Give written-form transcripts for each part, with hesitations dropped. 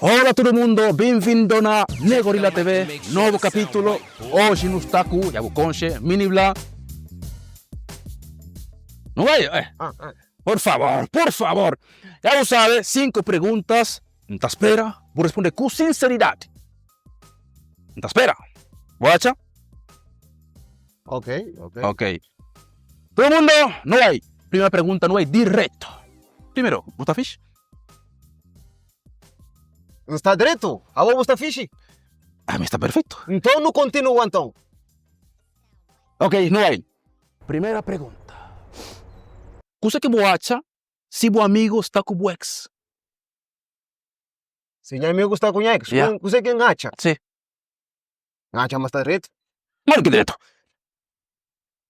Hola tudu mundo, bem-vindo na Negorila TV, novo capítulo. Hoje nu sta ku, ya bu konxe, Mini Bla. Nu bai? Eh. Por favor, por favor. Ya bu sabe, 5 preguntas, N ta spera bu responde ku sinseridadi. N ta spera. Bu atxa? Ok, ok. Ok. Tudu mundu, nu bai. Primera pregunta, nu bai direto. Primeru, bu sta fixi? N sta dretu. Abo bu sta fixi? Ami sta perfeitu. Nton nu kontinua nton. Ok, nu bai. Primera pregunta. Kusa ki bu atxa si bu amigu sta ku bu ex? Si nha amigu sta ku nha ex, Yeah. kuzê ki N atxa? Si. N atxa ma sta dretu. Modi ki dretu?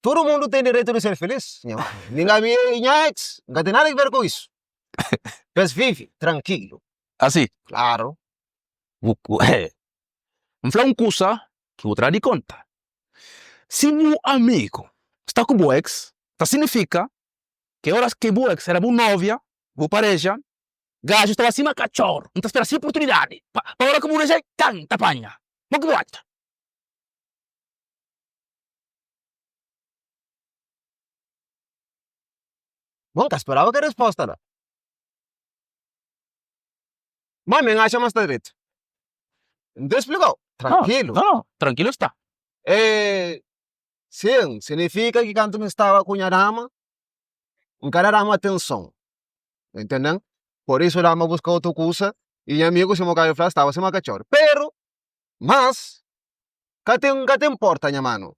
Tudu mundu ten direitu di ser filis. Nha, nin ami i nha ex, N ka ten nada ki ver ku isu. Pa es vivi trankilu. Asi? Klaru. Bu, bu, N fla un kusa ki bu tra di konta. Si bu amigu sta ku bu ex, ta signifika ki oras ki bu ex era bu novia, bu pareja, Gaju staba sima katxor, N ta spera si oportunidadi pa pa ora ku bu dexa kan ta panha. Mo ki bu atxa? Bon, N ka speraba kel resposta la. Ma mi N atxa ma sta dretu. N ta splikau, trankilu. No, no, trankilu sta. E, sin, signifika ki kantu mi staba ku nha dama, N ka da dama atenson. Ntenden? Por isu dama buska otu kusa i nha amigu sima Caio fla staba sima katxor. Pero, mas, ka ten ka ten porta nha manu.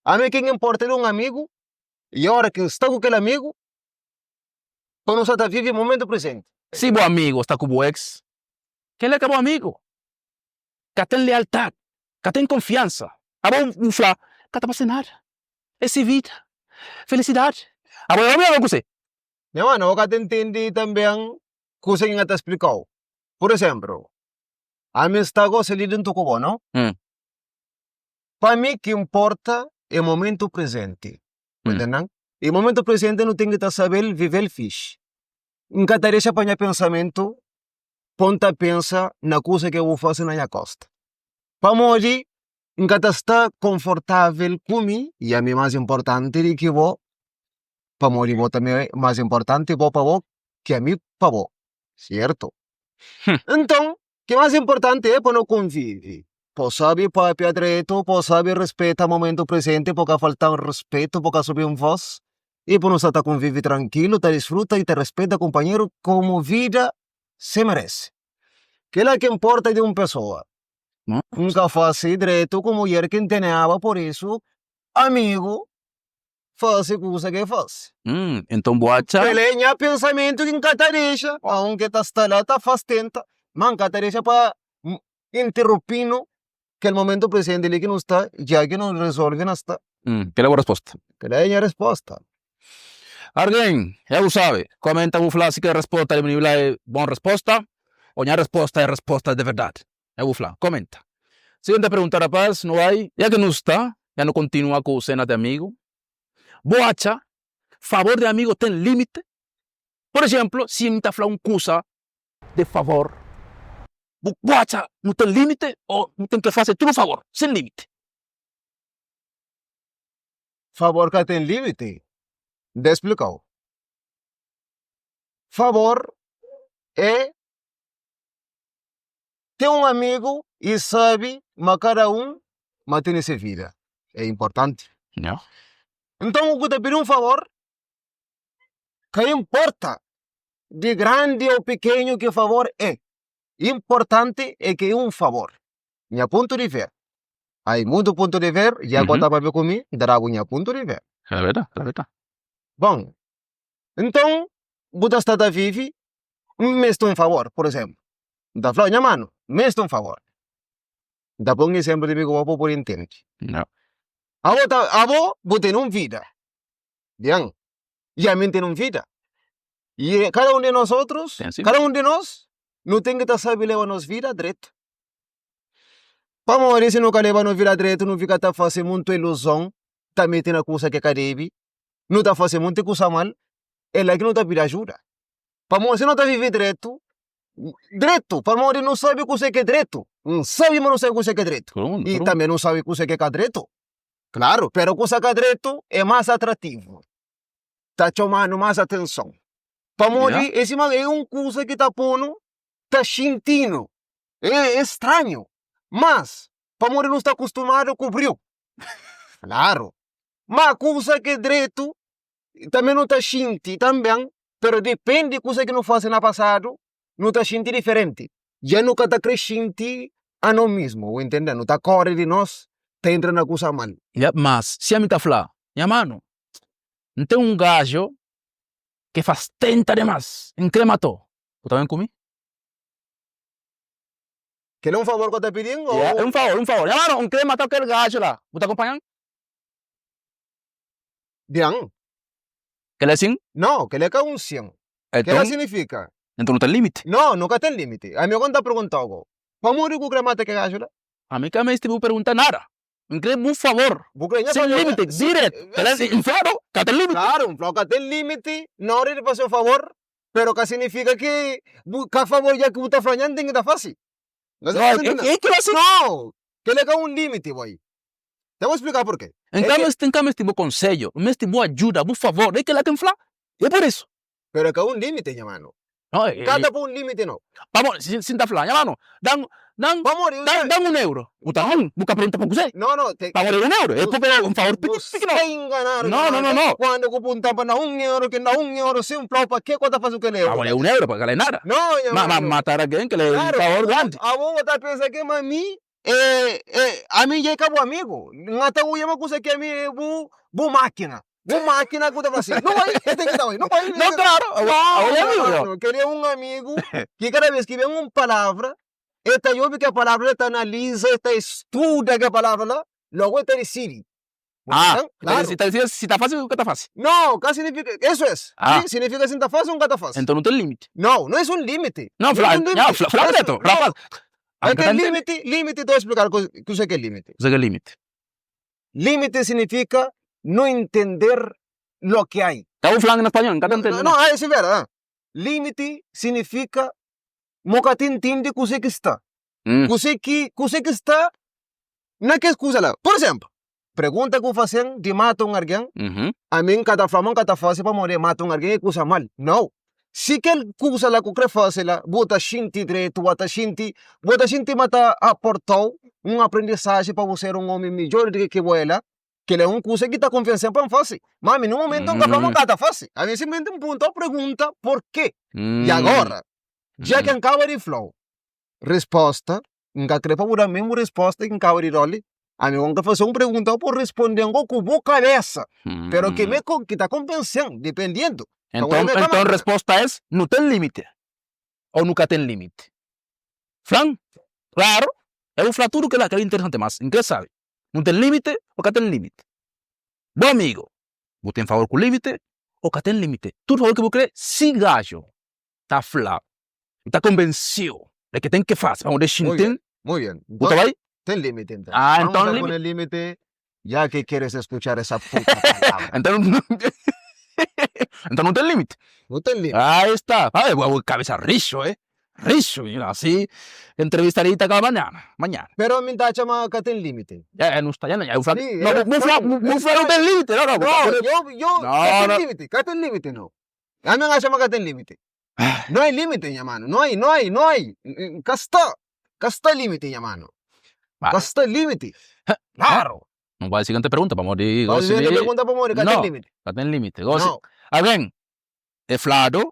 Ami kin inporta di un amigu i ora ki N sta ku kel amigu pa nu sa ta vivi momentu presenti. Si bu amigu sta ku bu ex, kel-la ka bu amigu. Ka ten lealtad, ka ten konfiansa. Abo bu fla, ka ta pasa nada. É si vida. Felisidadi. Abo é omi abo kuzê? Nha mano, bo ka ta intende tanben kusa ki N ka ta splikau. Pur isemplu, ami N sta gosi li dintu ku bo, no? Pa mi ki nporta é momentu prezenti, bu ntenden? I momentu prezenti nu ten ki ta sabel vivel fixi. N ka ta dexa pa nha pensamentu pon ta pensa na kusa ke bu fasi na nha kosta. Pamodi N ka ta sta konfortavel ku mi i ami mas inportanti di ki bo. pamodi bo tanbe é más inportanti bo pa bo ki ami pa bo, sertu? Nton, ki más inportanti é pa no konvivi, pa sabe papia dretu, pa sabe rispeta momentu prezenti, pa ka falta-m rispitu, pa ka subi-m vós, i pa no sta ta konvivi trankilu, ta disfruta i ta rispeta kunpanheru komu vida se merese. Kila ki nporta di un pesoa. N ka fasi dretu ku mudjer ki N teneba, pur isu, amigu fase kusa ke fase. Enton bu atxa. Kel é nha pensamentu ki N ka ta dexa, aunke ta sta la ta fas tenta, ma N ka ta dexa pa interrupi-nu kel momentu presenti li ki nu sta, dja ki nu rezolve na sta. Kel é bu resposta? Kel é nha resposta. Argen, ja bu sabe, komenta bu fla si kel resposta di mi la é bon resposta o nha resposta é resposta de verdadi. Ja bu fla, komenta. Siguiente pregunta rapaz, nu bai, ya ki nu sta, ya nu kontinua ku sena di amigu. Bu atxa favor di amigu ten limiti? Por exemplu, si N ta fla un kusa di favor, bu bu atxa nu ten limiti o nu ten ki fasi tudu favor sen limiti? Favor ka ten limiti? N ta splikau. Favor é Ten un amigu i sabe ma kada un ma tene se vida é inportanti. Nton, ku ta pidi un favor, ka inporta di grandi ô pikenhu ki favor é, inportanti é ki é un favor. Nha pontu di ver. Ai, mudu pontu di ver, dja ku ta papia ku mi, N ta da-bu nha pontu di ver. Bon, Nton, bu ta sta ta vive, N meste un favor, pur izénplu. N ta fla-u, Nha manu, N meste un favor. N ta poi un izénplu di mi ku bo pa bu pode ntende. Abo ta, abo bu tene un vida, bien, i ami N tene un vida. I kada un di nos otrus, kada un di nos, nu ten ki ta sabe leba nos vida dretu. Pamodi si nu ka leba nos vida dretu, nu fika ta fase muntu iluzon, ta mete na kusa ki ka debe. nu ta fase monti kusa mal, é la ki nu ta pidi ajuda. Pamodi si nu ta vive dretu, Dretu, pamodi nu sabe kuzê ki é dretu. N sabe ma nu sabe kuzê ki é dretu. I tanbê nu sabe kuzê ki é ka dretu. Klaru, pero kuza ka dretu é más atrativu, ta txoma-nu más atenson. Pamodi é sima é un kuza ki ta pô-nu ta xinti-nu. É stranhu, mas pamodi nu sta kustumadu ku briu. Klaru, má kuza ki é dretu tanbe nu ta xinti tanben, pero dipende kuza ki nu fase na pasadu, nu ta xinti diferenti. Dja nu ka ta kre xinti ano mismu, bu intende? Nu ta kore di nos, ta entra na kusa mal. Ya, mas si ami ta fla, nha manu, N ten un gajo ke fastenta demas, N kre mato, bu ta ben ku mi? Kel é un favor ku ta pidin o? Ya, é un favor, un favor. Nha manu, N kre mata kel gajo la, bu ta konpanhan? Bien. Kel é sin? No, kel é ka un sin. Kel-la signifika? Enton nu ten limiti? No, nu ka ten limiti. Ami go N ta perguntau go, pamodi ku kre mata kel gaju la? Ami ka mesti bu pergunta nada. N kre bu favor. Bu kre nha Sin favor? limiti, diretu. Kel-la N fladu, ka ten limiti. Klaru, N flau ka ten limiti na ora di fasi un favor, pero ka signifika ki bu ka favor dja ki bu ta fla nha N ten ki ta fasi. No, é kel-la sin. No, kel-la ka un limiti, boy. Ta bo splika purke. N ka mesti, N ka mesti bu konsedju, N mesti bu ajuda, bu favor. É kel-la ki N fla. É pur isu. Pero é ka un limite, nha manu. No, é, Ka ta poi un limite, no. Pamodi, si, si N ta fla, nha manu, dan, dan, Pamodi, dan, dan, dan un euro. Bu ta dan, bu ka pergunta pa kuzê. No, no, te, Pamodi un euro, é bu, poko un favor bu piki, sta inganadu, nha No, no, manu. no, no. Kuandu ku bu nta pa da un euro, ki N da un euro, si N flau pa ke ku ta fasi kel euro Pamodi la? é un euro, pa ka la é nada. No, nha Ma, ma manu. matar algen, kel é un Klaru, favor grandi. abo bu ta pensa ke ma mi E, e, ami dja é ka bu amigu. N ka ta uia ma kusa ki ami é bu, bu mákina. Bu mákina ku ta fla sin, Nu bai, es ten ki ta bai, nu bai. No, klaru, No, abo é amigu mano, kel-li é un amigu ki kada bes ki ben un palavra, el ta obi kel palavra la, el ta analiza, el ta studa kel palavra la, logu el ta disidi. Ah, claro. Ta disi si ta fasi o ka ta fasi. No, ka signifika, eso es. Ah. Si, signifika si N ta fasi o N ka ta fasi. Enton no ten limiti. No, no es un limiti. No, fla, no, fla, fla dreto, rapaz. É ke limiti, limiti, ta explicar kuse ke limiti. Kuse ke limiti? Limiti signifika no entender lo ke hay. Ka bu fla na spanhol, N ka ta ntende. No, no, es vera. Limiti signifika mo ka ta intende kuse ki sta. Kuse ki, kuse ki sta na kes kuza la. Pur izénplu, pergunta ki bu fase-m di mata un algen, ami N ka ta fla ma N ka ta fase pamodi mata un algen é kuza mal. Nau. Si kel kuza la ku kre fase la, bu ta xinti dretu, bu ta xinti, bu ta xinti ma ta aporta-u un aprendisaji pa bu ser un omi midjór di ki bu é la, kel é un kuza ki ta konvense-m pa N fase. Má ami, nun momentu N ka fla ma N ka ta fase. Ami sinplimenti N punta-u pergunta purkê. I agóra, dja ki N kaba di fla-u Resposta, N ka kre pa bu da mesmu resposta ki N kaba di da-u li. Ami N ka fase un pregunta pa bu responde-m go ku bu kabesa, pero ke me ki ta konvense-m, dipendiendu. Enton, enton resposta es, nu ten limiti o nu ka ten limiti? Fla-m klaru, el fla tudu kila, kila interesanti, mas N kre sabe, nu ten limiti o ka ten limiti? Bu amigu, bu ten favor ku limiti o ka ten limiti? Tudu favor ki bu kre, si gaju ta fla N ta konvensiu de ke ten ke fase pamodi es Muy xinti-m. bien, muy bien. Bu ta bai? Ten limite enton. Ah, Vamos enton a limite. poner limite ya que quieres escuchar esa puta palabra. Enton, enton no ten limite. No ten limite. Ahí está. Ay, bu cabeza rixo, eh. Rixo, mira, asi entrevista li ta kaba mañana, mañana. Pero mi ta atxa ma ka ten limite. Ya, nu sta ya, ya, bu fla, Sí, no, é bu fla, estranho, bu é fla no ten estranho. limite, no, no, bu No, ka pode. yo, yo, No, ka ten no. limite, ka ten limite no. Ami N atxa ma ka ten limite. No hay limite nha mano, no hay, no hay, no hay, ka sta, ka sta limite nha mano, ka sta limite, claro. Nu bai siguiente pregunta pamodi Bai gosi siguiente li pregunta pamodi ka ten no, limite. ka ten limite gosi No. algen e fladu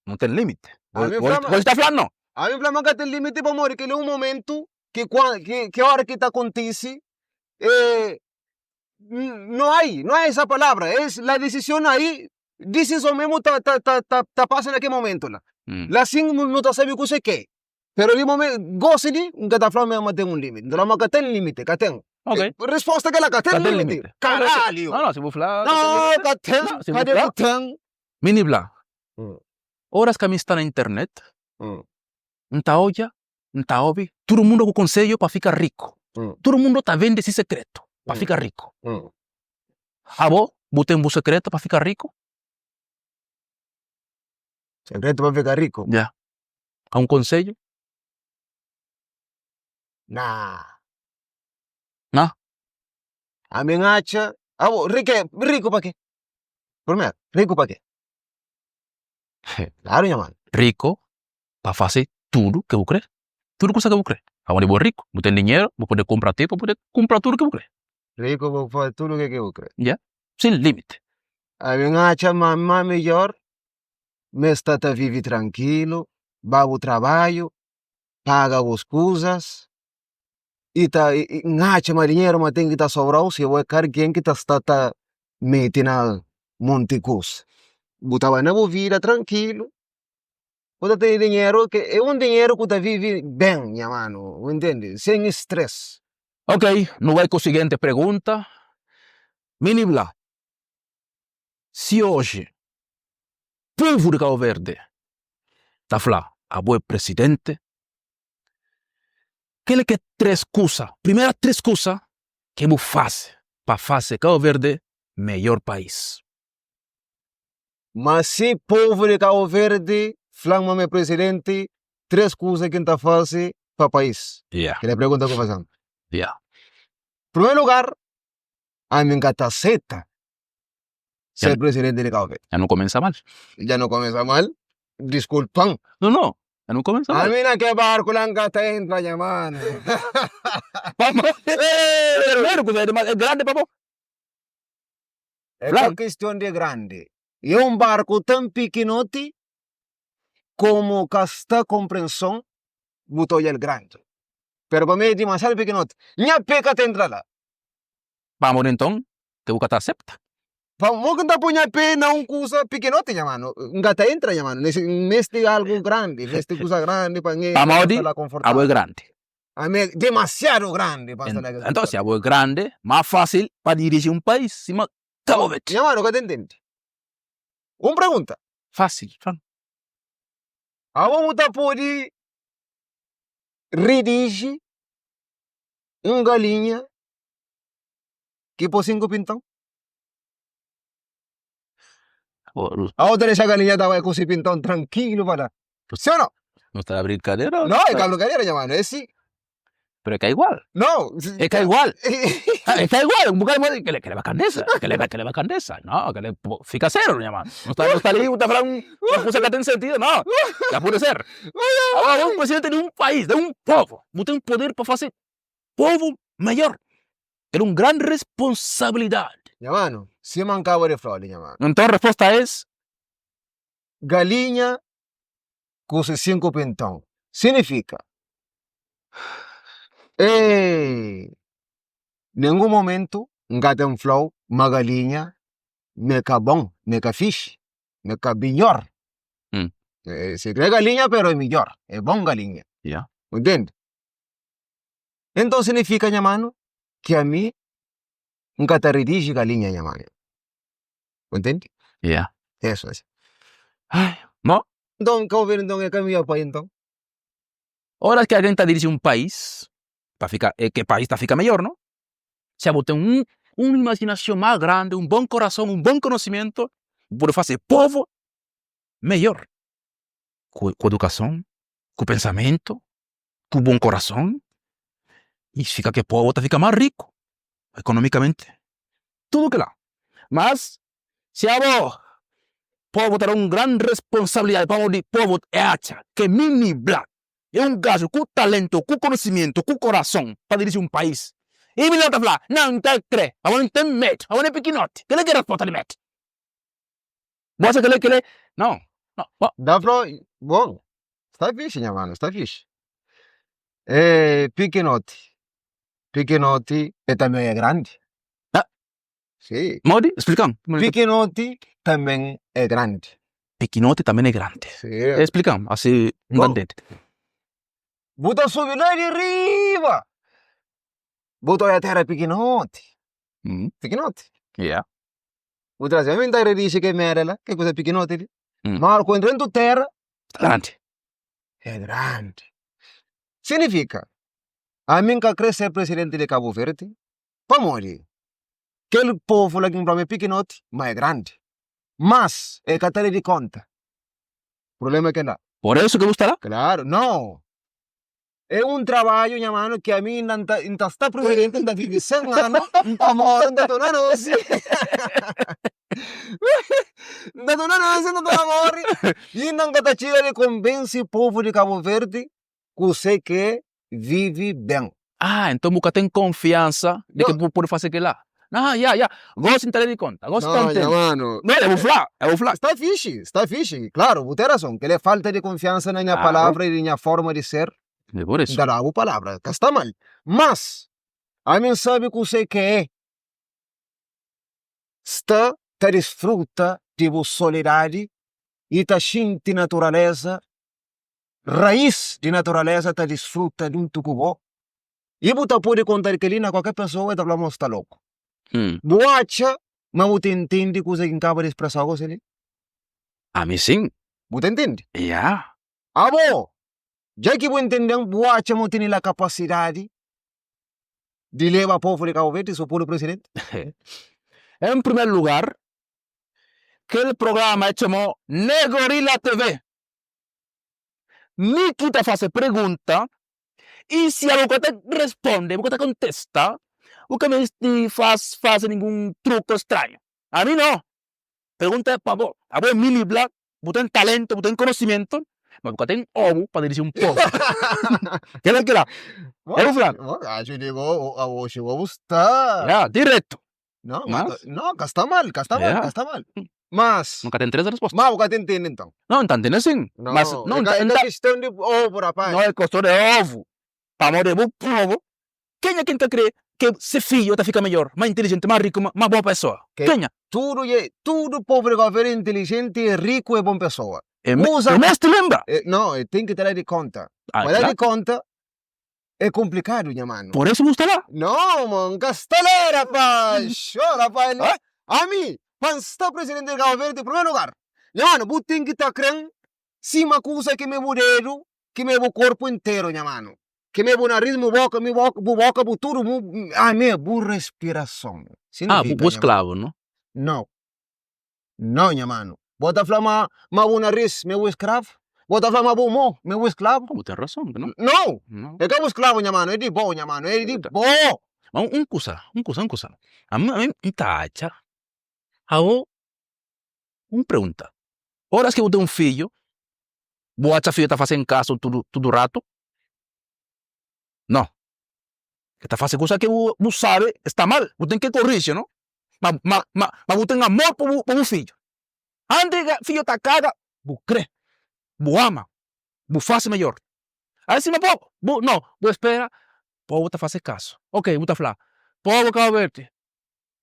no ten limite Ami fla ma gosi ta fla no. Ami fla ma ka ten limite pamodi kel-li é un momentu ki kua ki ki ora ki ta kontise e no hay, no hay esa palabra, es la decisión ahí Disizon mesmu ta ta ta ta ta pasa na ke momentu la. La sin no ta sabi kuse ke. Pero di momen gosi di N ka ta fla ma ten un limiti. N ta fla ma ka ten limiti, ka ten. Ok. Resposta kela ka ten Ka ten limiti. limiti. Karalhu! No, no, si bu fla No, ka ten, No, si bu ka fla. debe ten. Mini bla, oras ki ami sta na internet, N ta odja, N ta obi tudu mundu ku konsedju pa fika riku. Tudu mundu ta bende si sekretu pa fika riku. Abo, bu ten bu sekretu pa fika riku? Sekretu pa fika riku? Ya. Un konsedju? Nah. Nah? Ami N atxa, abo, rike, riku pa ke? Primeru, riku pa ke? Klaru nha manu. Riku pa fase tudu ke bu kre, tudu kusa ke bu kre. Pamodi bo riku, bu ten dinheru, bu pode kunpra ti, bu pode kunpra tudu ke bu kre. Riku pa fase tudu ke ke bu kre. Ya, sin limiti. Ami N atxa ma ma midjor ma es sta ta vivi trankilu, ba bu trabadju, paga bus kuzas, i ta N atxa ma dinheru ma ten ki ta sobrau si bo é ka algen ki ta sta ta meti na monti kusa. Bu ta bai na bu vida trankilu, bu ta tene dinheru, é un dinheru ku ta vivi ben nha manu, bu ntende, sen stress. Ok, nu bai ku siguiente pregunta. Mini Bla, si oji povu di Cabo Verde ta fla abo é presidente, Kel ki é 3 kusa, primera 3 kusa ki bu fase pa fase Cabo Verde meior pais. Ma si povu di Cabo Verde fla-m ma mi é presidenti, 3 kusa ki N ta fase pa pais. Yeah. Kel é pergunta ku faze-m. Yeah. Primeru lugar, ami N ka ta seta ser presidente di Cabo Verde. Dja nu kumesa mal. Dja nu kumesa mal, diskulpa-m. No, no, dja nu kumesa mal. Ami na ke barku la N ka ta entra nha manu. Pamodi? Primeru kuza é dimas, é grandi pa bo. É ka kiston di grandi. É un barku tan pikinoti komu ka sta konprenson bu ta odja-l grandi. Pero pa mi é dimasiadu pikinoti. Nha pe ka ta entra la. Pamodi nton ke bu ka ta asepta? Pamodi ki N ta poi nha pe na un kusa pikinoti nha manu? N ka ta entra nha manu. N meste algu grandi, N meste kusa grandi pa N entra pa Pamodi sta la abo konfortavel. é grandi. Ami é dimasiadu grandi pa sta na kes Enton kusa si la. abo é grandi, más fásil pa diriji un país sima Cabo Verde. Nha manu, ka ta intende. Un pergunta. Fásil, fla-m. Abo bu ta pode ridiji un galinha ki poi 5 pinton? Abo ta dexa galinha ta bai ku si pinton trankilu pa la? Si o no? No sta na brinkadera. No, e ka brinkadera nha manu, e si. Pero e ka igual. No. E ka igual. E ka igual. Bu ka modi kele kele bakandesa. Kele kele bakandesa. No, kele fika serio nha manu. No sta no sta li bu ta fla un kusa ka ten sentido, no. Ka pode ser. Abo un presidente di un pais, di un povo. Bu ten poder pa fasi povo maior. Kel un grandi responsabilidadi. Nha manu, sima N kaba di fla-u li nha manu. Nton resposta es. Galinha ku si 5 pinton. Signifika, Ey! Ningun momentu N ka ten fla-u ma galinha m'e ka bon, m'e ka fixi, m'e ka midjor. Si kre galinha pero é midjor, é bon galinha. Bu ntende? Enton signifika nha manu ki ami N ka ta ridiji galinha nha manu. Bu ntende? Yeah. Eso es. Ai, no. Nton, ka obi nton é ka midjor pai nton? Ora ki algen ta diriji un pais, ta fika, é ke pais ta fika midjor, no? Si abo ten un un imaginason mas grandi, un bon korason, un bon konosimentu, bu pode fase povu midjor. Ku ku edukason, ku pensamentu, ku bon korason, i fika ke povu ta fika mas riku ekonomikamenti, tudu kila. Mas si abo povu ta da un gran responsabilidadi pamodi povu e atxa ke mini bla e un gaju ku talentu, ku konosimentu, ku korason pa diriji un pais. I mi ta fla, na N ka kre, pamodi N ten medu, pamodi N é pikinoti. Kila ki é resposta di medu. Bu atxa kila kila no, no, bo. Da fla, bon, sta fixi nha manu, sta fixi. E pikinoti, pikinoti e tanbe é grandi. Ah. Si. Modi? Splika-m. Pikinoti tanben é grandi. Pikinoti tanben é grandi. Si. Splika-m, asi N ta ntende. Bu ta subi la di riba, bu ta oja tera pikinoti, pikinoti. Yeah. Bu ta fla si, ami N ta redisi ke merda la, ke kusa pikinoti li. Ma ora ku entra dentu tera, Grandi. é grandi. Signifika, ami N ka kre ser presidenti di Kabu Verdi, pamodi kel povu la ki N fla ma é pikinoti, ma é grandi. Mas, e ka ta da di konta. Prublema é kel-la. Por eso ke bu sta la? Claro, no. É un trabadju, nha manu, ki ami inda N ta, N ta sta presidenti, N ta vive 100 anu, N ta móre, N ta torna nosi. N ta torna nosi, N ta torna móre. I inda N ka ta txiga di konvense povu di Kabu Verdi kuse ki é vive ben. Ah, enton bu ka ten konfiansa di ki bu pode fase kila? Nah, ya, ya. Gosi N ta da di konta, gosi N ta No, nha ntende. manu. No, e bu fla, e bu fla. Sta fixi, sta fixi. Klaru, bu ten razon. Kel é falta di konfiansa na nha Klaru. palavra i di nha forma di ser. É por N isu. ta da bu palavra, ka sta mal. Mas, ami N sabe kuse ke é sta ta disfruta di bu soledadi i ta xinti naturaleza Rais di naturaleza ta disfruta djuntu ku bo i bu ta pode konta di kel-li na kualker pesoa, el ta fla ma bu sta loku. Bu atxa ma bu ta intende kuza ki N kaba di spresa gosi li? Ami sin. Bu ta intende? Ya. Abo, dja ki bu intende-m, bu atxa ma bu tene la kapasidadi di leba povu di Kabu Verdi so polu presidenti? En primeru lugar, kel programa e txoma Negorila TV. Mi ki ta fase pregunta i si abo ka ta responde, bu ka ta kontesta, bu ka meste fase ningun truko stranhu. Ami no! Pregunta é pa bo. Abo é mini bla, bu ten talento, bu ten konosimentu, ma bu ka ten obu pa diriji un povu. Kila kila. É bu fla. Ya, diretu. No, Mas? no, ka sta mal, ka sta mal, Yeah. ka sta mal. Mas, No ka ten tres resposta. ma bu ka ta intende nton. No, N ta ntende sin. No, Mas, no, é N ka, ta, é N ka ta, kiston di obu, rapaz. no é koston di ovu. Pamodi bu povu, kenha ki N ta kre ke se fidju ta fika midjor, ma intilijenti, ma riku, ma bo pesoa? Ke Kenha? tudu ye, tudu povu di Kabu Verdi é intilijenti, é riku, é bon pesoa. E me, Usa, e meste lenbra. e, no, e ten ki ta da di konta. Ah, Pa da kla. di konta É complicado nha mano. Por eso bu sta la. No mo nka sta la rapaz. Oh rapaz Ah. Ami pa nsta presidente di Cabo Verde primeiro lugar nha mano bu ten ki ta kren sima kusa ki me bu dedu ki me bu corpo inteiro nha mano ki me bu nariz bu boka mi boka bu boka bu tudo bu ami é bu respirason Ah bu significa bu nha mano. esclavo no. No. Nau, nha manu. Bo ta fla ma ma bu naris m'é bu skravu? Bo ta fla ma bu mo m'é bu sklavu? Bu ten rason, no? Nau! No. É ka bu sklavu, nha manu, é di bo, nha manu, é di bo! Ma un kusa, un kusa, un kusa. Ami, ami N ta atxa, abo, un pregunta. Oras ki bu ten un fidju, bu atxa fidju ta fase nkasu tudu, tudu ratu? No. E ta fase kusa ki bu, bu sabe sta mal, bu ten ki koriji, no? Ma, ma, ma, ma bu ten amor pa bu, pa bu fidju. Antis ki fidju ta kaga, bu kre, bu ama, bu fase midjor. Asi sima bo, bu, no, bu spera pobu ta fase kasu. Ok, bu ta fla, pobu Kabu Verdi,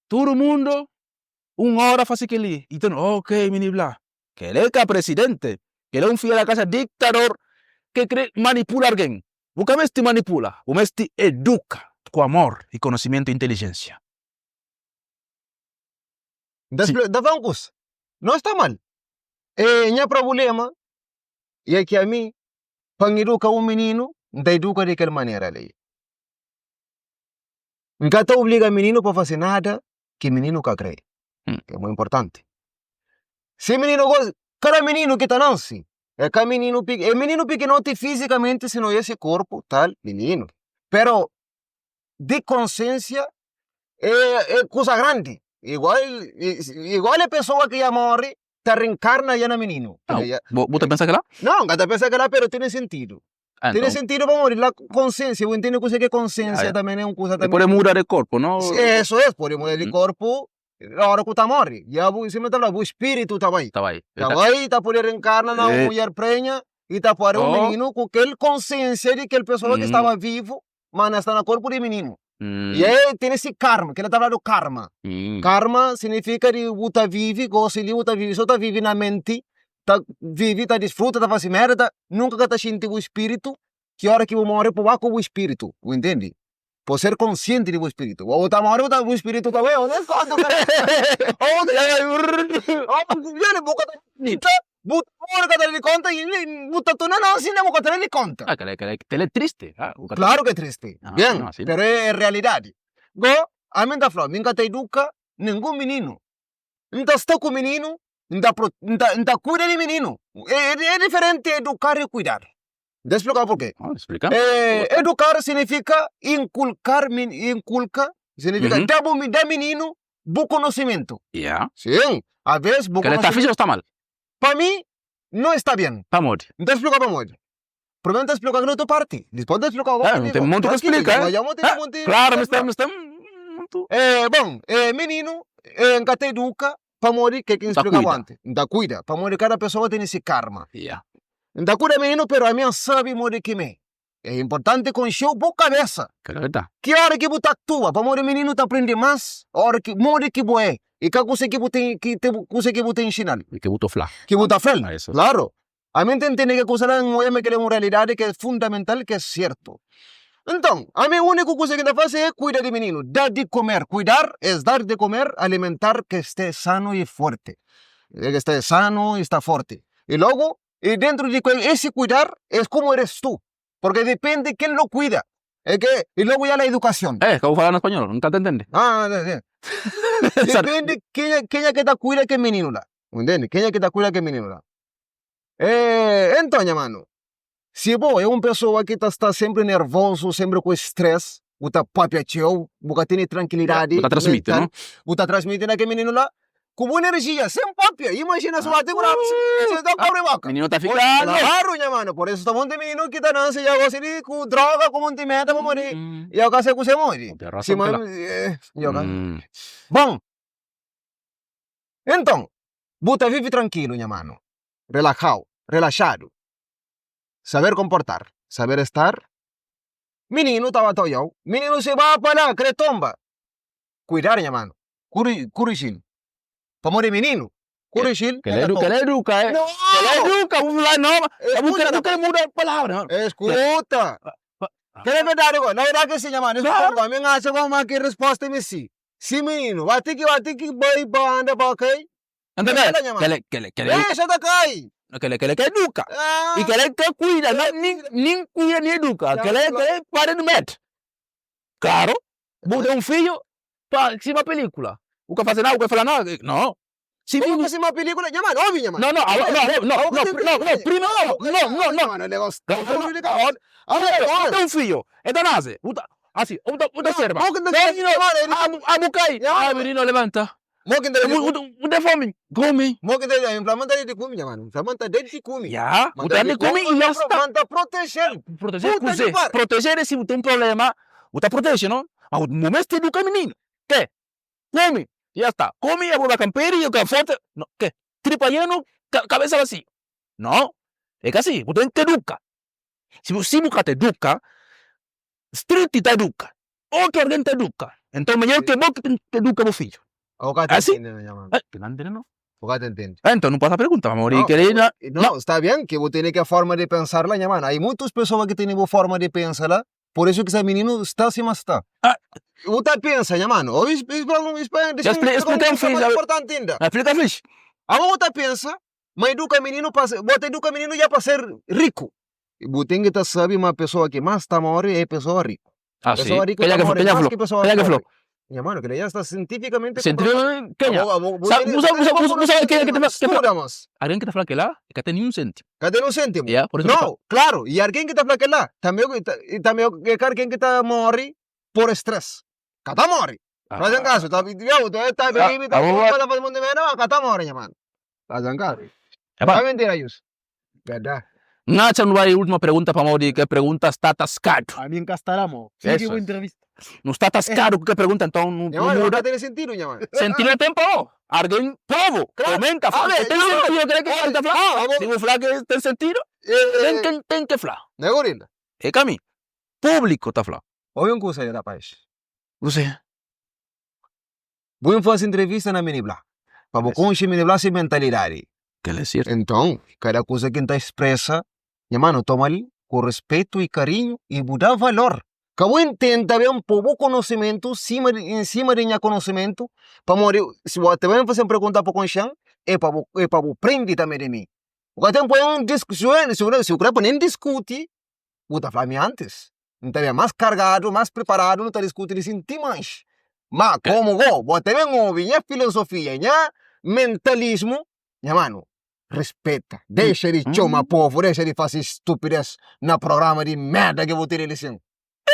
tudu mundu un ora fase keli. I ta, ok, mini bla. Kel e ka presidente, kel e un fidja da kasa diktador ke kre manipula argen. Bu ka mesti manipula, bu mesti eduka ku amor i konosimentu i intelijensia. N ta spli, N ta fla un kusa, no sta mal. E nha prabulema e ki ami, pa N eduka un mininu, N ta eduka di kel manera li. N ka ta obliga mininu pa fasi nada ki mininu ka kre. É mui inportanti. Si mininu gosi, kada mininu ki ta nansi, é ka mininu pik, é mininu pikinoti fizikamenti si no oja si korpu tal, mininu. Pero di konsiensia é é kusa grandi. Igual igual é pesoa ki ya mori ta rinkarna ya na mininu. Bo bo ta pensa kila? No, N ka ta pensa kila pero tene sintidu. Ah, Tene enton. sintidu pamodi la konsiensia, bu intende kuzê ki é konsiensia Ah, tanbe é un kuza E tanbe. pode muda di korpu, no? Eso es, pode muda di korpu ora ku ta mori. Ya bu, sima ta fla, bu spiritu ta bai. Ta bai. Ta bai, ta pode rinkarna na un Eh. mulher prenha i ta pari un Oh. mininu ku kel konsiensia di kel pesoa ki staba vivu, ma na sta na korpu di mininu. I e tene si karma, kila ta fladu karma. Karma signifika di bu ta vivi, gosi li bu ta vivi, so ta vivi na menti, ta vivi, ta disfruta, ta fasi merda, ta nunka ka ta xinti bu spiritu, ki ora ki bu mori bu ba ku bu spiritu, bu intendi? Po ser konsienti di bu spiritu, bo ta mori bu ta bu spiritu ta bai, bu ta mori ka ta da di konta i bu ta torna nasi inda bu ka ta da di konta. Ah, kela kela kela é tristi. Ah, bu ka ta. Klaru ki é tristi. Ah, Bien, no, asi. pero é realidadi. Go, ami N ta fla-u, mi N ka ta eduka ningun mininu. N ta sta ku mininu. N ta pro, N ta, N ta kuida di mininu. É, é, é diferenti edukar i kuidar. N ta splikau purke. Ah, splika. É, edukar signifika inkulkar, min, inkulka, signifika Mhm. da bu, da mininu bu konosimentu. Ya. Sin, aves bu Kel-la ta konosimentu. fixe o sta mal? Pa mi, no sta bien. Pamodi? N ta splikau pamodi. Primeru N ta splikau kel otu parti, dipos N ta splikau Ah, nu ten monti pa splika, eh? Ah, klaru, mi sta, mi sta mutu. Eh, bon, eh, mininu, eh, N ka ta eduka pamodi ke ki N Ta splikau kuida. antis. N ta kuida, pamodi kada pesoa tene si karma. Ya. N ta kuida mininu, pero ami N sabi modi ki mi. É inportanti konxeu bu kabesa. Kel-la ta. Ki ora ki bu ta aktua, pamodi mininu ta prende mas ora ki modi ki bu é i ka kuse ki bu ten ki kuse ki bu ta inxinal. I ki bu ta fla. Ki bu ta fla-l. Ah, eso. Klaru. Ami N ta ntende ke kusa la, N oja ma kel-la é un realidadi ki é fundamental, ki é sertu. Nton, ami úniku kusa ki N ta fase é kuida di mininu, da di kumer. Kuidar es dar de comer, alimentar ke ste sanu i forti. Ke sta sanu i sta forti. I logu, i dentru di ese kuidar es komu eres tu, porque depende ken lo kuida. É ke, i logu ya la edukason. Eh, ka bu fala na spanhol, N ka ta ntende. Ah, depende kenha, kenha ke ta kuida ke mininu la. Bu ntende? Kenha ki ta kuida kel mininu la? Eh, enton nha manu, si bo é un pesoa ki ta sta senpri nervozu, senpri ku stress, bu ta papia txeu, bu ka tene trankilidadi Bu ta transmiti, mental, no? bu ta transmiti na kel mininu la ku bu enerjia, sen papia. Imajina si bu bate ku si ta kobri boka. Mininu ta fika Klaru nha manu, por isu sta monti mininu ki ta nanse dja gosi di ku droga, ku monti meta pamodi dja ka se kuse modi. Bu ten rason Sima, kila. dja ka. Bon. Enton, bu ta vive trankilu, nha manu, relaxau, relaxadu. Saber comportar, saber estar. Mininu ta ba ta odjau, mininu si ba pa la, kre tomba. Kuidadu, nha manu, kuri, kurixil, pamodi mininu, kurixil, Kel eduka, kel eduka, eh. No! Kel eduka, bu fla no, bu kre, bu kre muda palabra. Escuta! Kel é verdadi go, na verdadi ke si, nha manu, Claro. mi N atxa go ma ki resposta mi si. Si mininu, ba ti ki ba ti ki bai ba anda ba kai. Anta Kela kele, nha mano. kele, kele, kele, Dexa ta kai. kele, kele ka eduka. Ah. I kele ka kuida, na, nin, nin kuida nin eduka. Ya, Kele, claro. kele pare di met. Claro, bu ten un fidju, pa sima pelikula. Bu ka fase nada, bu ka fala nada, no. Si Como mininu, que sima pelikula? Nha mano, obi nha mano. no, no, no, no, no, no, no, no, primero, no, no, no. Mano, negócio. No, no, no, no, ten un fidju, e ta nase, bu ta, Asi, bu ta, bu ta serba. Mo ki ta Menino, abu, abu kai. Ya. Ah, menino, levanta. Mo ki ta Bu, bu, bu ten fomi. Kumi. Mo ki ta infla ta di kumi, nha mano. Infla ta di kumi. Ya, bu ta di kumi y ya sta. Man ta proteger. Proteger Puta kuzê? ki pariu. Proteger é si bu ten problema, bu ta proteje, no? Ma bu meste eduka mininu. Ke? Kumi. Ya sta. Kumi, ya bu ba kamperi, ya ka forte. No, ke? Tripa yenu, kabesa vazio. No, é ka si. Bu ten ki eduka. Si bu, si bu ka ta eduka, Street ta eduka, otu algen ta eduka. Enton midjor ke bo ki ten ki eduka bu fidju. O ka ta Asi? ntende no, nha mano. Eh, ki nan ntende no. O ka ta ntende. Enton nu pasa pergunta pamodi No, keli na no, sta bien ki bu tene ke forma di pensar la, nha mano. Ai muitus pesoa ki tene bu forma di pensa la, por isu ki sa mininu sta sima sta. Ah. Bu ta pensa, nha mano. O is, is, is, is, Ya spli- explica explica-m un kusa fixe, mas importanti inda. Explika fixe. Abo bu ta pensa ma eduka mininu pa bo ta eduka mininu ja pa ser riku. Bu ten ki ta sabi ma pesoa ki mas ta mori e pesoa riku. Ah, si. Pesoa riku Kenha ta ki mori kenha mas flo? ki pesoa Kenha ki flo? pobre. Nha mano, kila ja sta sientifikamenti Sientifikamenti kenha? Abo, abo, bu Sa, tene, bu sa, bu sa, bu sa, bu sa kenha ki ta fla, ki fla? Studa mas. Algen ki ta fla kila, e ka ten ninhun sentimu. Ka ten un sentimu. Ya, por isu ki No, klaru, i algen ki ta fla kila, tambe, tambe e ka algen ki ta mori por stress. Ka ta mori. Fazen kasu, ta yo, ta ta bibi, ta ta faz monti merda, ma ka ta mori nha mano. Fazen kasu. Epa. Ka mentira yus. Verdade. Nacha nu bai ultima pergunta pamodi ke pergunta sta atascadu. Ami N ka sta la mo. Sigi Eso bu es. entrevista. Nu sta atascadu ku ke pergunta enton nu Nha mano, muda. ka tene sentidu nha mano. Sentidu na ten pa bo. Argen povu Claro. comenta fla. Ah, Ten sentidu kre ke el ta fla. Ah, abo- Si bu fla ke ten sentidu, ten ke ten ke fla. Ne gorila. E ka mi. Publico ta fla. Obi un kusa li rapaz. Kuzê? Bu ben fase entrevista na Mini Bla pa bu konxe Mini Bla se mentalidadi. Kel é sertu. Enton, kada kusa ki N ta expresa, nha manu, toma-l ku respetu i karinhu i bu da valor. Ka bu intenta ben po bu konosimentu sima di en sima di nha konosimentu, pamodi si bu ta ben fase-m pergunta pa konxe-m, é pa bu é pa bu prende tanbe di mi. Bu ka ten poi-m disku si bu kre pa nen diskuti, bu ta fla mi antis. N ta ben mas kargadu, mas priparadu, nu ta diskuti di sinti manxi. Ma komu go, bo ta ben obi nha filosofia, nha mentalismu. Nha manu, rispeta. Dexa di txoma povu, dexa di fase stupidez na programa di merda ki bu tene li sin.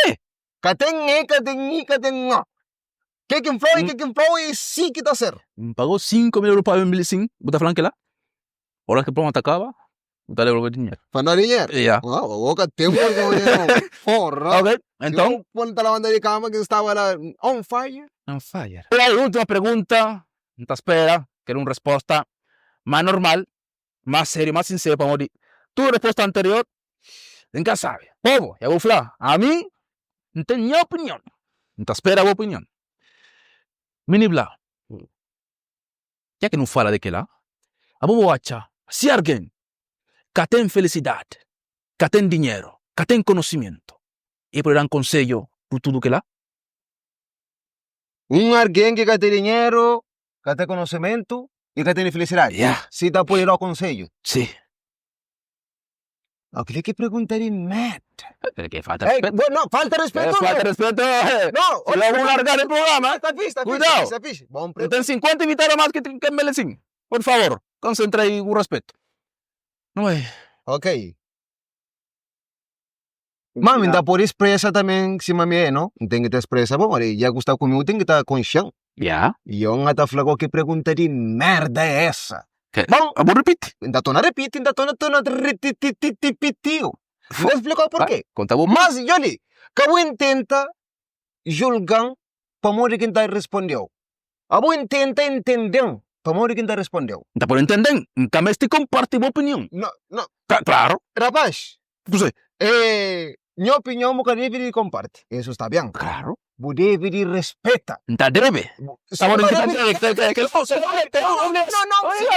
Eh! Ka ten e, ka ten i, ka ten o. Ke ki N flau e ke ki N flau e si ki ta ser. N pagau 5 mil euro pa ben li sin, bu ta flan kila? Ora ki programa ta kaba, bu ta leba dinheru. Pa da dinheru? Ya. Bo ka ten vergonha nau. Porra! Ok, enton. Si bu pon ta labanta di kama ki N staba la on fire. On fire. Ultima pergunta, N ta spera kel un resposta más normal, más sériu, más sinseru pamodi tudu resposta anterior N ka sabe. Povu, dja bu fla, ami N ten nha opinion, N ta spera bu opinion. Mini bla, dja ki nu fala di kila, abo bu atxa si argen ka ten felisidadi, ka ten dinheru, ka ten konosimentu, e pode dan konsedju di tudu kila? Un argen ki ka ten dinheru, ka ten konosimentu i ka tene felisidadi? Ya. Si ta pode da konsedju? Si. Oh, kila ki pergunta di merda. Kila ki falta respetu. Ei, no, falta respetu. Falta respetu. No, Si la bu larga di programa. Sta fixi, sta fixi. Kuidau. Sta fixi. Bon Nu ten 50 invitadu a mas ki ke melesin. Por favor, konsentra i ku respetu. Nu bai. Ok. Ma mi ta pode expresa tamén sima mi é, no? N ten ki ta expresa, pamodi dja ku sta ku mi, u ten ki ta konxe-m. Ya. I yo N ta fla bo ki pregunta di merda é esa? Ke, Bon, abo ripiti. N ta torna ripiti, N ta torna torna rititititipitiu. N ta splika-u purke. Konta bo. Mas, djobe li, ka bu intenta julga-m pamodi ki N ta responde-u. Abo intenta intende-m pamodi ki N ta responde-u. N ta pode intende-m, N ka meste konparti bu opinion. No, no. Klaru. Rapaz, Kuzê? E nha opinion bu ka debe di konparti. Eso sta ben. Klaru. Bu debe di respeta. N ta debe. No, no, si bu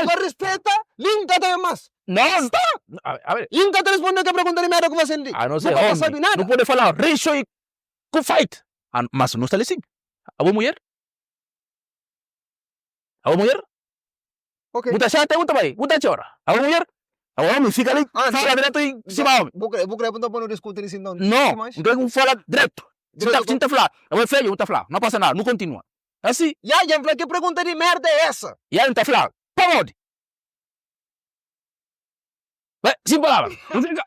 ka respeta, li N ka ta ben mas. No, sta. A ber. Li N ka ta responde ke pregunta di merda ku fasen li. A no ser Bu ka ta homi. sabi nada. Nu pode fala rixo i ku fight. Mas no sta li sin. Abo mulher? Abo mulher? Ok. Bu ta xata bu ta bai, bu ta txora. Abo mulher? Abo homi fika li, Ah, fala dretu i sima homi. Bu kre, bu kre pa N ta ponu diskuti li sin nton? No, N kre ku bu fala dretu. Si ta, si N ta fla, abo é fedju, bu ta fla, no pasa nada, nu kontinua. Asi. Ya, dja N fla ki pergunta di merda é esa? Ya, N ta fla, pamodi? Bai, sin palabra. Nu fika.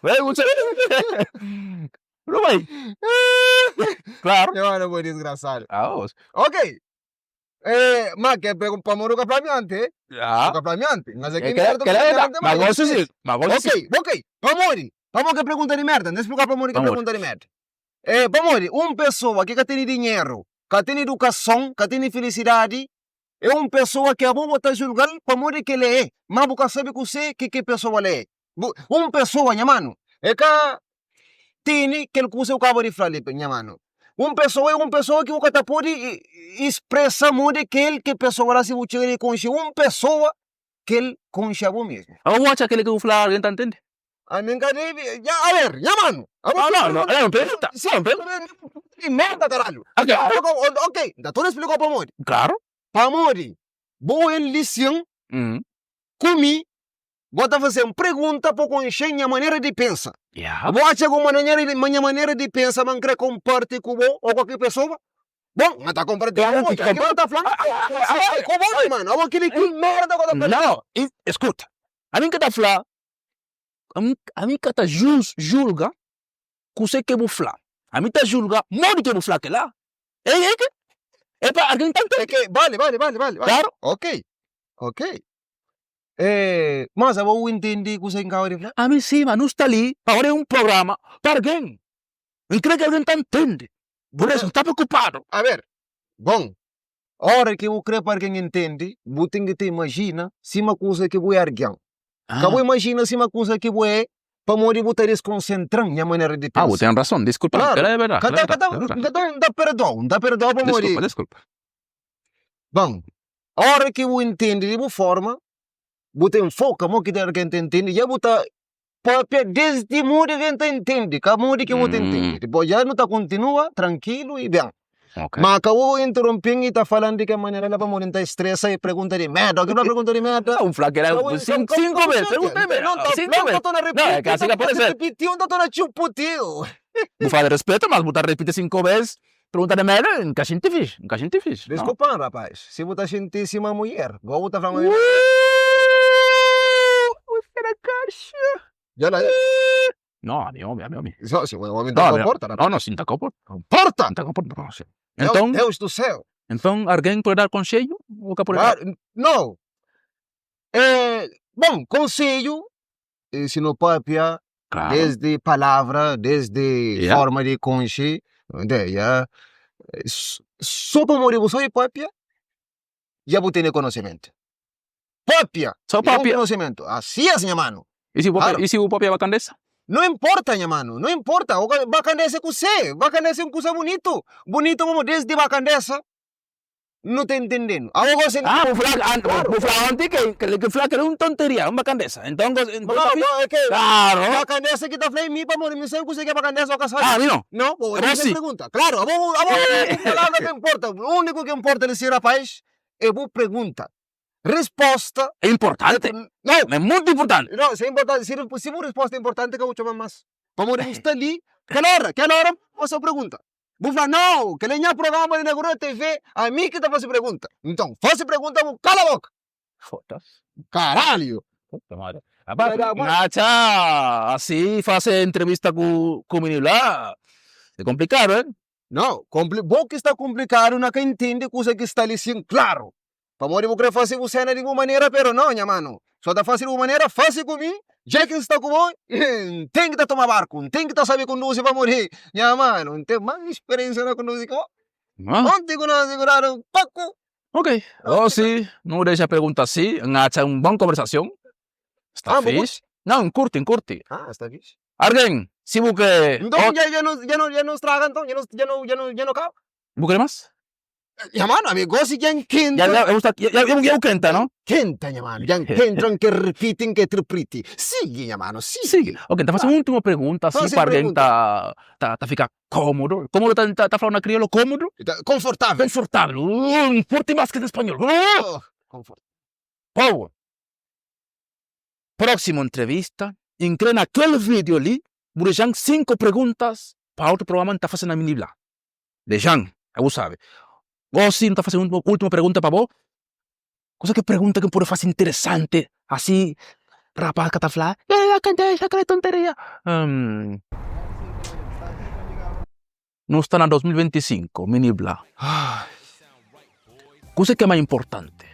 Bai, bu Nu bai. Claro. Nha mano, bo é desgraçado. Ah, os. Ok. Eh, ma ke pe pamodi bu ka fla mi anti, eh? Ah. Bu ka fla mi anti. Mas é Eh, ki kela, merda kela ku é da. merda, Ma mas gosi si. Ma gosi si. Ok, ok. Pamodi? Pamodi ke pergunta di merda? N ta splika pamodi ke Pamodi? pergunta di merda. Eh, pamodi un pesoa ki ka tene dinheru, ka tene edukason, ka tene filisidadi, é un pesoa ki abo bo ta julga-l pamodi kel é, má bu ka sabe kuse ki kel pesoa la é. Bu, un pesoa, nha manu, é ka tene kel kusa ki bu kaba di fla li, nha manu. Un pesoa é un pesoa ki bu ka ta pode spresa modi kel ki pesoa la si bu txiga di konxe un pesoa kel konxe abo mesmu. Abo bu atxa keli ki bu fla algen ta ntende? Ami N ka debe, nha, aber, nha manu, abo No, no, no, no pergunta, Si, no pergunta. di merda, karalhu. Ok. Ok, N ta torna splikau pamodi. Klaru. Pamodi bo el li sin ku mi, bo ta faze-m pregunta pa konxe nha manera di pensa. Ya. Bo atxa ku nha manera di pensa ma N kre konparti ku bo o kualker pesoa? Bon, N ta konparti ku bo, dja ki bo ta fla-m, ku bo, nha manu, abo kili ki merda ku ta fla. No, eskuta, ami N ka ta fla Ami ka ta julga kuse ke bu fla, ami ta julga modi ke bu fla kela. É pa algen ta ntende. Bale, bale, bale, bale. Klaru. Ok, ok. Mas abo bu ntende kuse ki N kaba di fla? Ami sima, nu sta li pa ora un programa pa algen. N kre ki algen ta ntende. Pur isu, N sta preokupadu. Aber, bon, Ora ki bu kre pa algen intende, bu ten ki ta imajina sima kuza ki bu é algen. Ka bu imajina sima kuza ki bu é pamodi bu ta diskonsentra-m nha manera di Ah, bu pensa. ten rason, diskulpa-m, Klaru, kel-la é verdadi, ka kel-la é ta, ka ta, verdadi, é N verdadi. ka ta, N ta perdoa-u, N ta perdoa-u pamodi. Diskulpa, diskulpa. Bon, ora ki bu intende di bu forma, bu ta enfoka mo ki algen ta intende, dja bu ta papia desdi modi algen ta intende, ka modi ki bu ta intende. Dipos dja nu ta kontinua trankilu i ben. Ok. Ma ka bu interompin i ta falan di kel manera la pamodi N ta estresa i pregunta di merda. Oki bu fla pregunta di merda? Un fla kel-la Ka bu sin sinku bes, pregunta di merda, N ta sinku fla, N bes. ta torna No, ripiti, é ka N asi ka ta pode ser. ripiti, N ta torna txuputiu. Bu fala respeto, mas bu ta repite 5 bes pergunta de merda, N ka xinti fixi, N ka xinti fixi. Desculpan rapaz, si bu ta xinti sima mulher, go bu ta fla ma mi. Uuh! Bu sta na kaxa. Dja la. No, ami omi, ami omi. So, si bu é omi, N ta comporta rapaz. No, no, si N ta comporta. Comporta! N ta comporta, no, si. Meu Deus do céu! Enton, argen pode dar conselho ou ka pode dar? No! Bon, conselho, si no papia desdi palavra, desdi forma di konxe, so pamodi bu sabe papia, dja bu tene konosementu. Papia So é un papia. konosementu. Asi es, nha manu. I si bu papia, Claro. i si bu papia bakandesa? No importa, nha manu, no importa. O ka- Bakandesa é kusé? Bakandesa é un kusa bunitu. Bunitu pamodi desdi bakandesa no ta intendenu. Abo gosi Ah, bu fla, an, Claro. bu fla onti ke kel ki fla kel un tonteria, un bakandesa. Enton gosi, No, no, é ke Claro. bakandesa ki ta fla é mi pamodi mi sabe kusé ki é bakandesa o ka sabe. Ah, mi no. No, bo Abo ta si. pergunta. Claro, abo abo bu palavra ka importa. Úniku ki importa li si rapaz é bu pergunta. Resposta É importante. Não, É muito importante. não, se é importante, se, se bu resposta é importante, ka bu txoma más. Pamodi bu sta li, kel ora, kel ora bu fase pergunta. Bu fla, não, kel é nha programa li na Gurú TV, ami ki ta fase pergunta. Nton, fase pergunta bu kala boka. Foda-se. Caralho! Puta madre. Rapaz, N atxa asi fase entrevista ku ku mininu la é komplikadu, eh? Não, kompli, bo ki sta komplikadu na ka intende kusa ki sta li sin klaru. Pamodi bu kre fase bu sena di bu manera, pero no, nha manu. So ta fase di bu manera, fase ku mi, dja ki N sta ku bo, N ten ki ta toma barku, N ten ki ta sabe konduzi pamodi, nha manu, N ten mas speriensia na konduzi ki bo. Onti ku nos siguradu paku. Ok, gosi nu dexa pergunta si, N atxa un bon konversason. Sta Ah, bu fixi. Nau, N kurti, N kurti. Ah, sta fixi. Argen, si bu kre. Nton, dja, dja nu, dja nu, dja nu straga nton, dja nu, dja nu, dja nu, dja nu kaba. Bu kre mas? Nha mano, ami gosi dja N kenta. Dja, dja, dja, dja, dja bu kenta, no? Kenta, nha mano, dja N kenta, N ke ripiti, N ke tripriti. Sigi, nha mano, sigi. Sigi. Ok, N ta fasi un ultima pergunta, si Fasi pa argen pergunta. ta, ta, ta fika komodo. Komodo ta, ta, ta flau na kriolu komodo? Ta, konfortavel. Konfortavel. N kurti mas ki na spanhol. Oh, konfortavel. Power. Próximo entrevista, N kre na kel video li bu dexa-m 5 perguntas pa otu programa N ta fase na mini bla. Dexa-m, ka bu sabe. Gosi N ta fase ultima pergunta pa bo. Kusa ki pergunta ki N pode fase interesanti asi rapaz ka ta fla, kel é tonteria. Nu sta na 2025, mini bla. Kuse ki é más inportanti?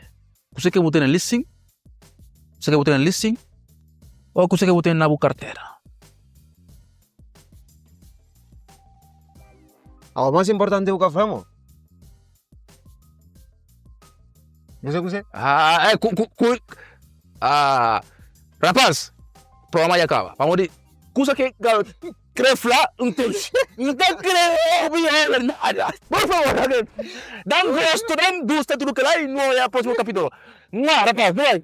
Kuse ki bu tene li sin? Kuse ki bu tene li sin? Ô kuse ki bu tene na bu kartera? O más inportanti bu ka fla mo? Kuse kuse? Ah, é, ku, ku, ku, ah, rapaz, programa dja kaba. Pamodi kusa ki garotu Kre fla N ten N ka kre obi ela nada Por favor ok Dan gostu dan gusta tudu kela i nu oia próximo capítulo Mua rapaz nu bai.